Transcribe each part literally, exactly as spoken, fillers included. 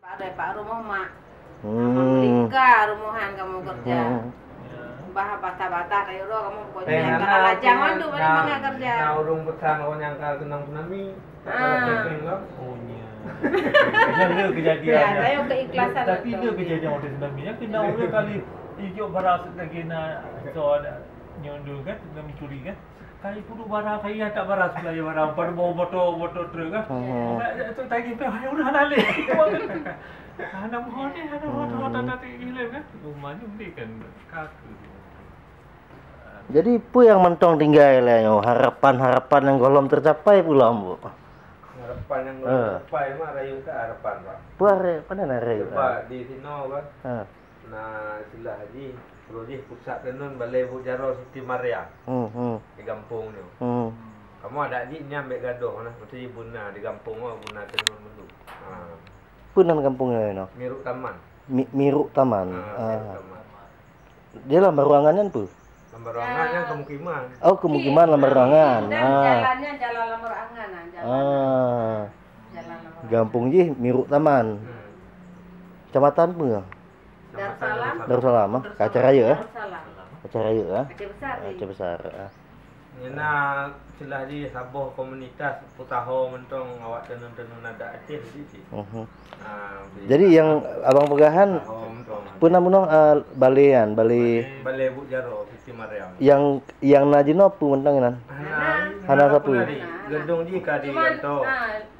Pak, ada Pak rumoh mak. Hmm. Melingka rumohan kamu kerja. Hmm. Bah bata-bata kayu roh kamu pokoknya. Tengah antara lajang mandum ada mangat kerja. Nah, urung pesan orang yang ka kenang tsunami. Ah. Oh, nya. Nya le kejadian. Ya, saya keikhlasan. Tapi le kejadian orang tsunami. Yang kena orang kali ijok baras lagi na so ada nyundul kan, tsunami curi kan. Kai puduk barang, kai hantak barang, sebelah barang, pada bawa motor, motor truk kan. Hmm. Nak, nak tu tagih peh, hai, udah nak leh. Hana mohon ni, hana mohon, hmm, hana tak gila kan. Rumah ni beli kan kaki. Jadi, peue nyang mantong tinggai lé nyoe? Harapan-harapan nyang gohlom teucapai peue lom, Bu? Harapan nyang gohlom teucapai mah rayeuk that harapan, Pak. Peue harapan, harapan? Sebab di sinoe kan, ha, na istilah jih, uroe jih pusat tenun Balai Buet Jaroe Siti Maryam. Hmm, hmm. Di gampông nyoe. Hmm. Kamoe adak jih nyan bèk gadôh nah, meusti beuna di gampông nyoe beuna tenun meundu. Ha. Peue nan gampông nyoe noh? Miruk Taman. Mi-, Miruk Taman. Ha, Miruk Taman. Di lam ruangan nyan peue? Lam ruangan nyan kemukiman. Oh, kemukiman lam ruangan. Dan jalannya jalan lam ruangan, nah, jalan. Ah. Jalan lam ruangan. Gampông jih Miruk Taman. Hmm. Kecamatan peue? Darussalam. Darussalam, ah. Darussalam. Kaca Raya, eh? Darussalam. Kaca Raya, ah. Aceh Besar, Aceh Besar, ah. Nyan na istilah jih saboh komunitas peutaho mantong awak tenun-tenun adat Aceh di sini. Mhm. Ah, jadi nyang abang peugah nyan, peue nan bunoe, eh, balai nyan, balai, Balai Buet Jaroe Siti Maryam. Nyang, nyang na jinoe peue mantong inan? Hana, hana sapeue. Gedong jih ka digantoe.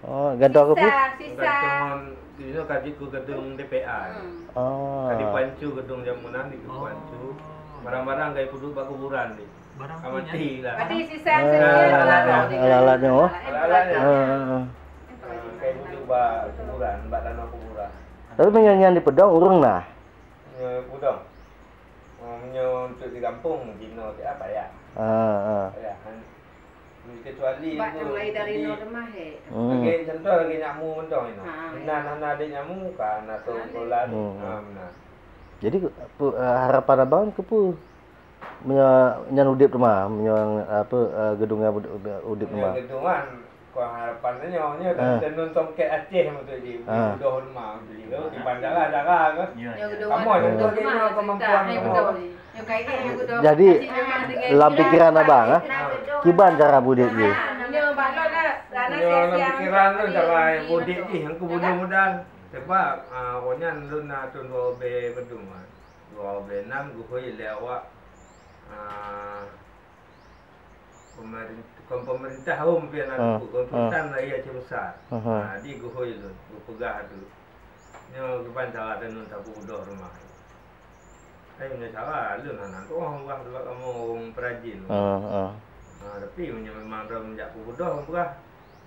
Oh, gantoe keu peue? Sisa, sisa. Gantoe jinoe ka jeuet keu gedong D P R. Hmm. Oh. Ka dipancu gedong jameun nyan, dipancu. Barang-barang ka jipeuduek bak kuburan jih. Barang ka mati lah. Berarti sisa, ah, sisa alat-alat nyoe. Alat-alat nyoe. Ah, ah, ah. Ka jipeuduek bak kuburan, bak tanoh kuburan. Tapi meunyoe nyan dipeudong ureueng na? Meunyoe peudong. Oh, meunyoe untuk di gampông, jinoe siat payah. Ah, ah. Payah. Kecuali bak nyang lain dari nyoe teuma, he. Hmm. Lagèe contoh lagèe nyamu mantong inoe. Ha. Meunan hana adèk nyamu ka na sekolah. Hmm. Ha, meunan. Jadi, pu-, eh, harapan abang keu peue? Meunyoe nyan udép teuma, meunyoe apa, eh, gedong nyan udép, udép teuma. Meunyoe gedong nyan, kon harapan tanyoe, nyoe, ah, tenun songket Aceh maksud jih, ah, beudôh teuma maksud jih, di bandara-dara ke. Ya, ya. Kamoe contoh jih, kemampuan kamoe. Jadi, lam pikiran abang, ah, kiban cara beudép jih? Nyoe lam pikiran lôn cara beudép jih, nyang keu bunoe mudan. Sebab, ah, awaknyan lôn na thôn dua ribèe padum, ah. Dua ribèe nam geuhôi lé awak, ah, Pemerintah, kon pemerintah hom pian, ah, aku, kon, ah, Sultan Raya Aceh Besar. Aha. Ah, di geuhôi lôn, geupeugah tu. Nyoe kiban cara tanun tapeubeudôh rumoh. Hai, meunyoe cara lôn hana tu'oh bah, sebab kamoe ureueng peurajin. Ah, ah. Ah, tapi meunyoe memang droe jak peubeudôh, peugah,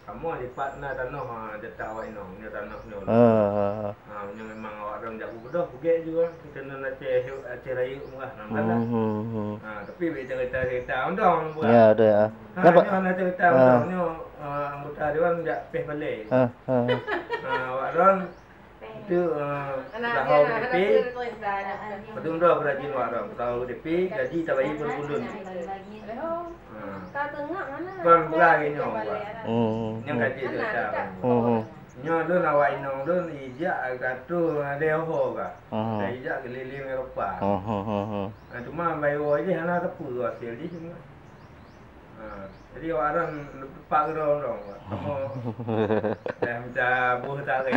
kamoe dipat na tanoh, ah, jatah awak inong, nyoe tanoh nyoe. Ah, ah, ah. Ha, meunyoe memang awak droe jak peubeudôh, peugèt ju, ah, keuteunong Aceh, Aceh Rayeuk murah, nam kan lah. Hmm, hmm, hmm. Ha, tapi bèk cerita-cerita undong murah. Ya, betul, ah. Ha, nyoe hana cerita undong, nyoe, ah, anggota dewan jak péh balè. Ah, ah. Ha, awak droe itu, ah, peutaho U D P, padum droe peurajin awak droe, peutaho U D P, gaji tabayi per buleuen. Ha. Kon murah lagèe nyoe, murah. Hmm. Nyoe gaji cerita. Hmm, hmm. Nyoe lôn awak inong lôn ijak ka troh lé ho ka. Hmm. Ka ijak keulileng Eropa. Hmm, hmm, hmm, hmm. Ha, cuma bayeue jih hana teupeu hasil jih cuma. Ha, jadi awak droe teupaksa keudroe-droe. Kamoe dah minta buh taré.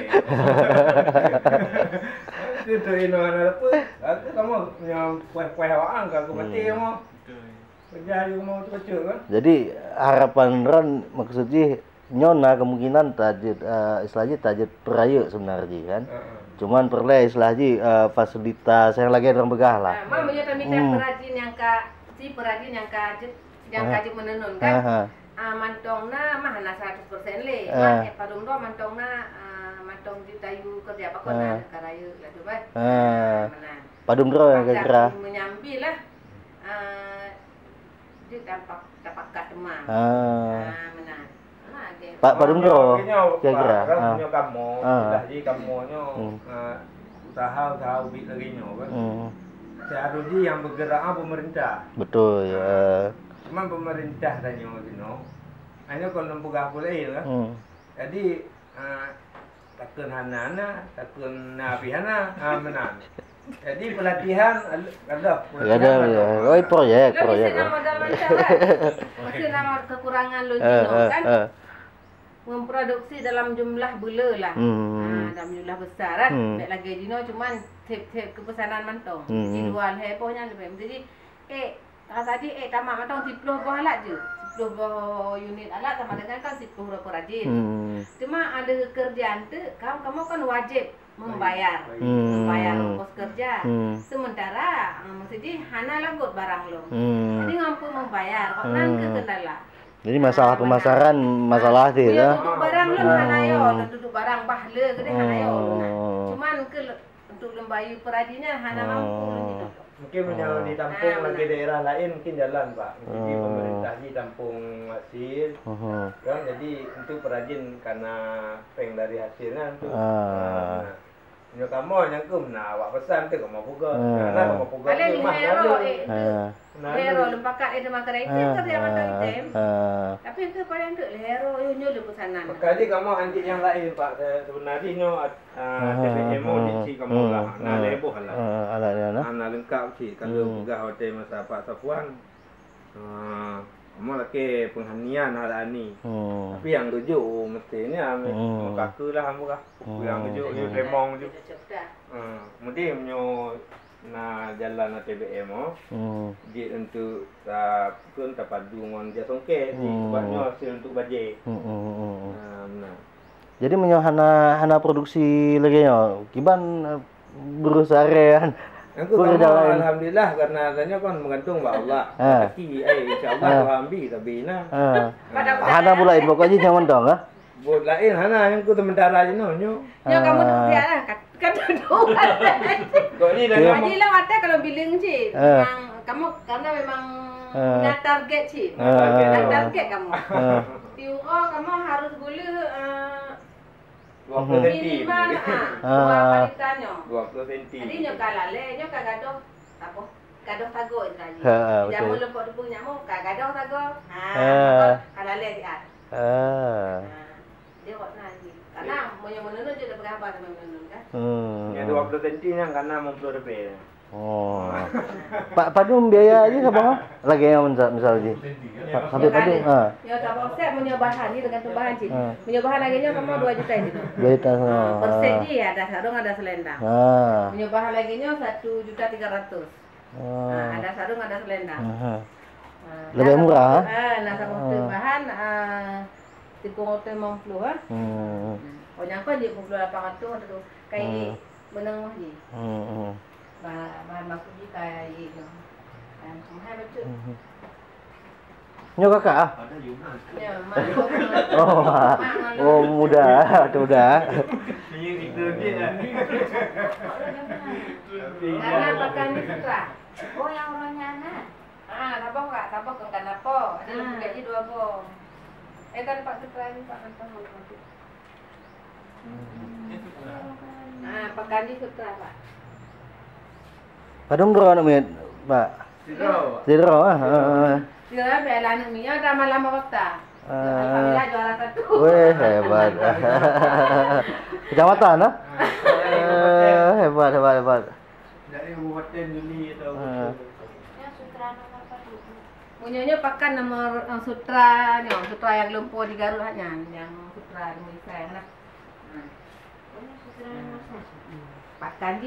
Keu tu inong hana teupeu. Aku kamoe nyang kueh-kueh awak ang ka aku mati kamoe. Betul. Jadi, harapan droen, maksud jih, nyoe na kemungkinan tajeuet, eh, istilah jih tajeuet peurayeuk sebenar jih, kan. Heeh. Cuman peureulèe istilah jih, eh, fasilitas nyang lagèe droen peugah lah. Ah, ma, meunyoe tamita peurajin nyang ka, si peurajin nyang ka jeuet, nyang ka jeuet meunenun, kan. Ah, mantong na, mah na seratus persen lé. Ah. Mah, eh, padum droe mantong na, ah, mantong jeuet tayue keureuja, pakon na ka rayeuk lah tu, kan. Ah. Meunan. Padum droe nyang kira-kira. Meunyoe ambi lah. Ah, Jeuet tapak-, tapakat teuma. Ah. Ah, meunan. Ah, oke. Pak, padum droe kira-kira. Nyoe kamoe, ah, istilah jih kamoe nyoe, hmm, ah, usaha-usaha ubit lagèe nyoe kan. Hmm. Seharusnya yang bergerak, ah, pemerintah. Betul, ya. Ah. Cuman pemerintah tanyoe sinoe, hanya kon lôn peugah peue laén kan. Hmm. Jadi, ah, Takheun hana na, takheun na pih hana. Ah, meunan. Jadi, pelatihan, al-, ada, pelatihan Ada, ada. Oh, proyek, Kan proyek, mesti ya. Nama modal macam kan? Mesti nama kekurangan lôn Eh, jinoe eh, kan? eh. Memproduksi dalam jumlah beula lah. Hmm. Ah, dalam jumlah besar lah. Hmm. Bèk lagèe jinoe cuman tiep-tiep keupesanan mantong. Hmm. Jadi, dua lhèe boh nyan leubèh. Jadi, eh, Ka tadi, eh, tamat mantong siploh boh alat jeuet. Siploh boh unit alat sama dengan kan siploh droe peurajin. Hmm. Cuma ada kerjaan tu, kamu, kamu kan wajib membayar. Hmm. Membayar ongkos kerja. Hmm. Sementara, eh, maksud jih hana lagot barang lom. Hmm. Jadi ngon peue membayar, kok nan Hmm. ke kendala. Jadi masalah Ah, pemasaran, masalah tu, Punya ya? duduk barang lom hana yo, Hmm. duduk barang bah le gede hana yo lom. Hmm. Cuman ke le-, untuk lembayu peurajin nyan hana mampu lom Oh. gitu. Mungkin meunyoe Oh. ditampung Ah, lagi benar. daerah lain mungkin jalan, Pak. Jadi Oh. pemerintah jih tampung hasil. Mhm. Kan, jadi untuk peurajin kana péng dari hasil nyan tu. Ah. Ah, nah. Meunyoe kamoe nyang keuh na awak pesan tu kamoe peugah. Ah. Nah, kamoe peugah Paling tu mah lhèe droe, lalu. eh, Ah. Nah, lhèe droe lalu. leumpakat, eh, teuma keureutah Ah, kerja mata ah, item. ah. Tapi tu paling tu lhèe droe, eh, nyoe le pesanan. Maka jih kamoe anti nyang lain, Pak. Eh, sebenarnya nyoe, ah, Ah, T B M oh, ah, di cik kamoe ah, lah. Nah, ah, lhèe boh lah. Ah, alat dia lah. Ah, nah, lengkap cik. Kalau Hmm. peugah watèe masa Pak Safwan, ah, kamoe lakèe penghanian alat ni. Hmm. Tapi nyang tuju mesti ni, ah, Hmm. meukaku lah, murah. Nyang Hmm. tuju, you temong tu. Ah, kemudian meunyoe na jalan A T B M, oh. Hmm. Jeuet untuk ta-, pun tapadu ngon jasongke, Hmm. sebab nyoe hasil untuk bajèe. Hmm, hmm, hmm, hmm. Ah, meunan. Jadi meunyoe hana, hana produksi lagèe nyoe, kiban, eh, berusaha kan? Aku Pekerja kamoe, lain. alhamdulillah, karena tanyoe kan meugantung bak Allah. Ha. Rezeki, eh, insya Allah Ha. Tuhan bi, tapi na. Ha. Hana pula, pokok jih nyoe mantong, ha? Buet laén hana, nyang ku sementara jinoe nyoe. Nyoe kamoe Ah. duduk siat lah, kat, kat duduk. Kok ni dah Ya. lama? Jadi lah mata kalau bileng cit. Ah. Memang kamoe karena memang Ah. na target cit. Ah. Na target kamoe. Ah. Tiup oh kamoe harus gula, ah, Dua puluh senti. Minimal, ah, Ah. dua kali tanyoe. Dua puluh senti. Jadi nyoe ka lalè, nyoe ka gadoh, apa? Gadoh sagoe istilahnya. Ha, betul. Jameun leumpok teupeue nyamu ka gadoh sagoe. Ha, Ha. Ka lalè siat. Ha. Ha. Dia awak na lagi. Karena meunyoe menenun je dah berapa sama menenun kan? Hmm. Yang dua puluh senti yang kena enam puluh lebih. Oh. Pa-, padum biaya aja saboh? Lagèe nyoe misal, misal ji. Ha, sampai padum, ha. Nyoe saboh set meunyoe bahan ni tergantung bahan cit. Ha. Meunyoe bahan lagèe nyoe kamoe dua juta itu. Dua juta, Ha, ha. Per set ji ada sarung ada selendang. Ha. Meunyoe bahan lagèe nyoe satu juta tiga ratus. Oh. Ha, ada sarung, ada selendang. Aha. Ha, Lebih nah, murah, saboh, ha? Ha, nah, saboh tu Ha. bahan, ha, tiga ratus lima puluh, ha. Hmm. Hmm. Oh, nyang kon je pukul lapan ratus tu. Kai Hmm. menengah je. Hmm, hmm. Ba-, bahan baku je kai je. Ha, mahal betul. Hmm. Nyoe kakak ah? Ya, mak. Oh, mak. Oh, muda, tu muda. Karena pakai ni sutra. Oh, yang orangnya anak. Ah, sabar, Kak. Sabar, kong kan apa? Ada Ah. lebih gaji dua boh. Eh, kan Pak Sutra ni, Pak Anton mau masuk. Ah, pakai ni sutra, Pak. Padum droe aneuk miet, Pak? Sidroe. Sidroe, ah, ah, ah. Sidroe, bela aneuk miet, dah malam apa tak? Ah. Alhamdulillah, juara satu. Weh, hebat. Kecamatan, ah? Ah. Eh, hebat, hebat, hebat. Dari Kabupaten Duli atau Ah. Yang sutra nomor satu. Punyanya pakan nomor, eh, sutra nyoe, sutra yang lumpuh di Garut hanya, yang sutra nomor saya lah. Hmm. Pakan